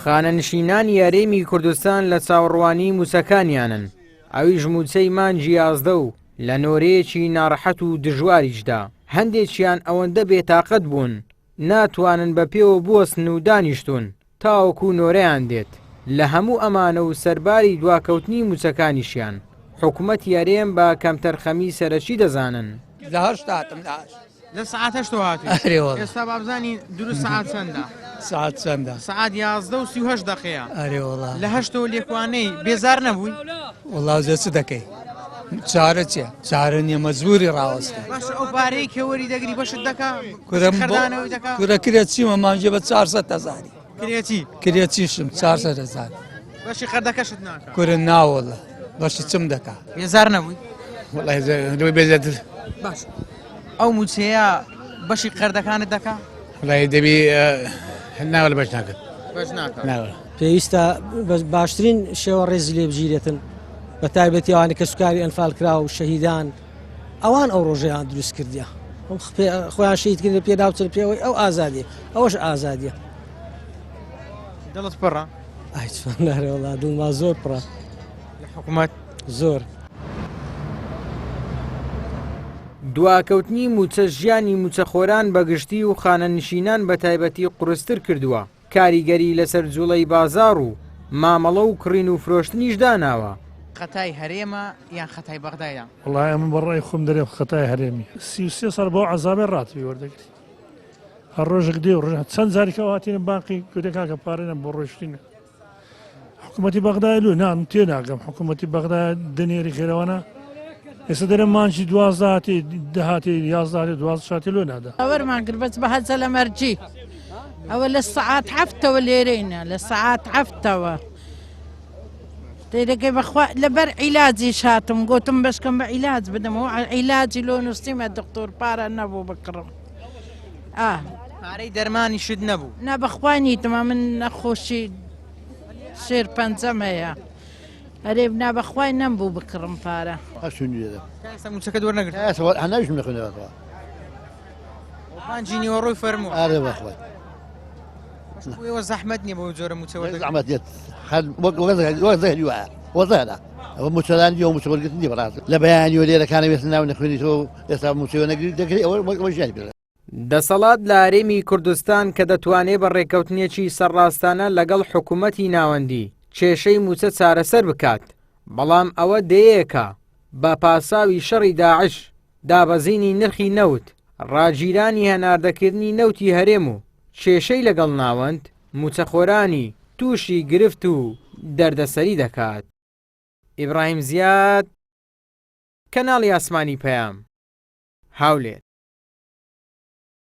خانەنشینانی هەرێمی کوردستان لە چاوەڕوانی مووچەکانیانن، ئەویش مووچەی مانگی 11 و لە نۆرەیەکی ناڕەحەت و دژواریشدا، هەندێکیان ئەوەندە بێتاقەت بوون ناتوانن بە پێوە بوەستن و دانیشتوون تاوەکو نۆرەیان دێت، لە هەموو ئەمانە و سەرباری دواکەوتنی مووچەکانیشیان، حکومەتی هەرێم بە کەمتەرخەمی سەرەکی دەزانن. لە هەشت هاتم لە هەشت. لە سەعات هەشتەوە هاتووی؟ ئەرێ وەڵا. ئێستا با بزانین دروست سەعات چەندە؟ سەعات چەندە؟ سەعات 11 و 38 دەقەیە. ئەرێ وەڵا. لە هەشتەوە لێکوانەی بێزار نەبووی؟ وەڵا جا چ دەکەی؟ چارە چیە؟ چارە نییە مەجبوری ڕاوەستی. باشە ئەو پارەی کە وەری دەگری بەشت دەکا؟ کورە خەردانەوەی دەکا؟ کورە کرێ چیمە مانگێ بە 400 هەزاری. کرێچی؟ کرێچیشم 400 هەزار. بەشی خەردەکەشت ناکا؟ کورە ناوەڵا بەشی چم دەکا؟ بێزار نەبووی؟ وەڵای لەوەی بێزارتر. باش ئەو موچەیە بەشی قەردەکانت دەکا؟ وەڵای دەبی ناوە بەش ناکات. بەش ناکات. ناوە. پێویستە بە باشترین شێوە ڕێزی لێ بگیرێتن بە تایبەتی ئەوانەی کەسوکاری ئەنفالکراو و شەهیدان ئەوان ئەو ڕۆژەیان دروست کردیە خۆیان شەهید کردن پێ ناوچن پێوەی ئەو ئازادیە ئەوەش ئازادیە دڵت پڕە ئای چۆن نارێ وەڵا دڵما زۆر پڕە لە حکوومەت زۆر. دواکەوتنی مووچە ژیانی مووچەخۆران بەگشتی و خانەنشینان بەتایبەتی قورستر کردووە. کاریگەری لەسەر جوڵەی بازاڕ و مامەڵە و کڕین و فرۆشتنیش داناوە. خەتای هەرێمە یان خەتای بەغدایە؟ وەڵای ئەمن بە ڕای خۆم دەرێم خەتای هەرێمیە 33 ساڵ بەو عەزابەی ڕاتبی وەردەگری هەر ڕۆژێک دێ و ڕۆژ چەند جارێک ئەو هاتینە بانقی گوتێ کاکە پارە نەم بۆ ڕۆیشتینە حکوومەتی بەغدای لۆ نام تێ ناگەم حکوومەتی بەغدا دەنێری خێرەوانە ئێستا دەرێ مانگی دوازدە هاتی دەهاتی یازدە هاتی دوازدە شاتی لۆ نادا ئەوەرمان کرد بەس بە هەزە لە مەرجی ئەوە لە سەعات هەفتەوە لێرەینە لە سەعات هەفتەوە تێدەکەی بەخوا لەبەر عیلاجیش هاتم گوتم بەشکەم بە عیلاج بدەمەوە عیلاجی لۆ نووسیمە دکتۆر پارە نەبوو بکڕم ئا پارەی دەرمانیشت نەبوو؟ نا بەخوا نیتمە من نەخۆشی شێرپەنجەم هەیە ئەرێ نا بەخوای نەمبوو بکڕم پارە. تا ئێستا مووچەکەت وەرنەگرتووە؟ پانجی نیوەڕۆی فەرموو. ئارێ بەخوای. بەس بۆ ئێوە زەحمەت نییە بەو جۆرە مووچە وەردەگرن؟ زەحمەت نییە هەر وەک وەک زەهری وایە وەزەهرە ئەوە مووچەدان نییە و مووچە وەرگرتن نییە بەڕاست لە بەیانیەوە لێرەکانە وێستە ناو نەخوێنیتەوە و ئێستا مووچەی وەرنەگری دەگری ئەوە وەک ئەوە ژیانی پێ دەسەڵات لە هەرێمی کوردستان کە دەتوانێ بە ڕێککەوتنێکی سەرڕاستانە لەگەڵ حکوومەتی ناوەندی کێشەی مووچە چارەسەر بکات، بەڵام ئەوە دەیەیەکە بە پاساوی شەڕی داعش، دابەزینی نرخی نەوت، ڕاگیرانی هەناردەکردنی نەوتی هەرێم و کێشەی لەگەڵ ناوەند، مووچەخۆرانی تووشی گرفت و دەردەسەری دەکات. ئیبراهیم زیاد، کەناڵی ئاسمانی پەیام، هەولێر.